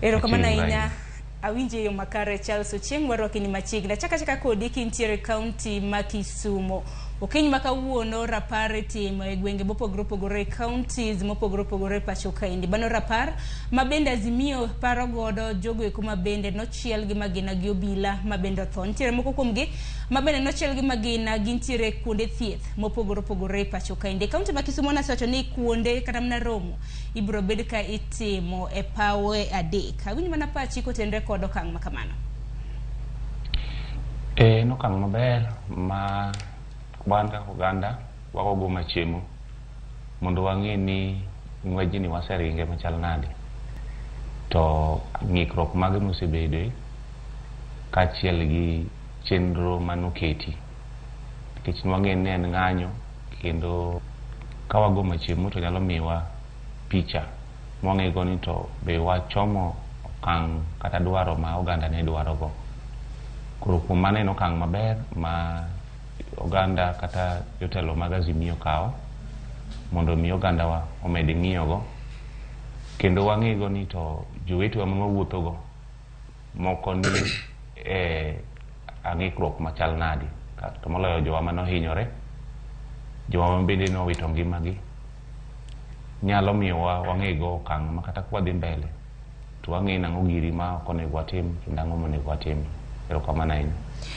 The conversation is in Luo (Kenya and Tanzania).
Erokamano ahinya. Awinji e yo makare, Charles Ochieng', warwaki ni machiegni. Achaka achaka kodi kintiere kaunti ma Kisumo. Okinyi ma kawuono rapar itimo e gwenge mopogore opogore, counties mopogore opogore e pacho kaendi. Mano rapar ma bende Azimio paro godo jogo eko ma bende nochiel gi magina gi obila ma bende otho. Nitiere moko kuomgi ma bende nochiel gi magina, gintiere kuonde thieth mopogore opogore e pacho kaendi. Kaunti ma Kisumo nasewacho ni kuonde kata mana romo ibiro bed ka itimo e pawe 3. Awinj mana pachi kotenre kod okang' ma kamano. En okang' maber ma wan kaka oganda wagogo machiemo mondo wang'e ni ng'wejni waseringe machal nade, to ng'ikruok mage mosebedoe kaachiel gi chenro manoketi, nikech nwang'e ni en ng'anyo, kendo ka wago machiemo to nyalo miwa picha mwang'ego ni to be wachomo okang' kata dwaro ma oganda ne dwarogo. Koro kuom mano en okang' maber ma oganda kata jotelo mag Azimio kawo mondo mi ogandawa omed ng'iyogo, kendo wang'ego ni to jowetewa ma wawuothogo moko ni e ang'ikruok machal nadi, to moloyo jowa manohinyore, jowa ma bende nowito ngimagi, nyalo miyowa wang'ego okang' ma kata kwadhi mbele to wang'e nang'o giri ma ok onego watim kendo ang'o monego watim. Erokamano ahinya.